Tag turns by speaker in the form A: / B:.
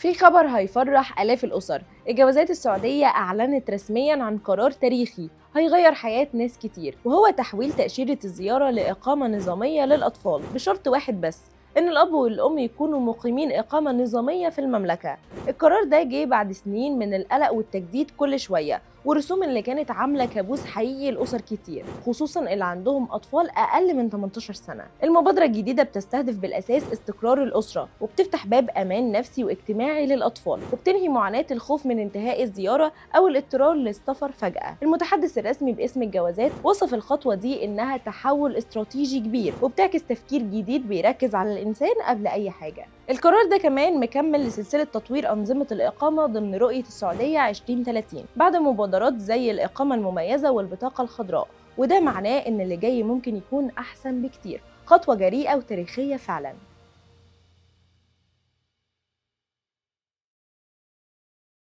A: في خبر هيفرح آلاف الأسر. الجوازات السعودية أعلنت رسميا عن قرار تاريخي هيغير حياة ناس كتير، وهو تحويل تأشيرة الزيارة لإقامة نظامية للأطفال بشرط واحد بس، إن الأب والأم يكونوا مقيمين إقامة نظامية في المملكة. القرار ده جه بعد سنين من القلق والتجديد كل شوية، والرسوم اللي كانت عاملة كابوس حقيقي لأسر كتير، خصوصا اللي عندهم أطفال أقل من 18 سنة. المبادرة الجديدة بتستهدف بالأساس استقرار الأسرة، وبتفتح باب أمان نفسي واجتماعي للأطفال، وبتنهي معاناة الخوف من انتهاء الزيارة أو الاضطرار للسفر فجأة. المتحدث الرسمي باسم الجوازات وصف الخطوة دي إنها تحول استراتيجي كبير، وبتعكس تفكير جديد بيركز على الإنسان قبل أي حاجة. القرار ده كمان مكمل لسلسلة تطوير أنظمة الإقامة ضمن رؤية السعودية 2030، بعد مبادرات زي الإقامة المميزة والبطاقة الخضراء، وده معناه إن اللي جاي ممكن يكون أحسن بكتير. خطوة جريئة وتاريخية فعلا.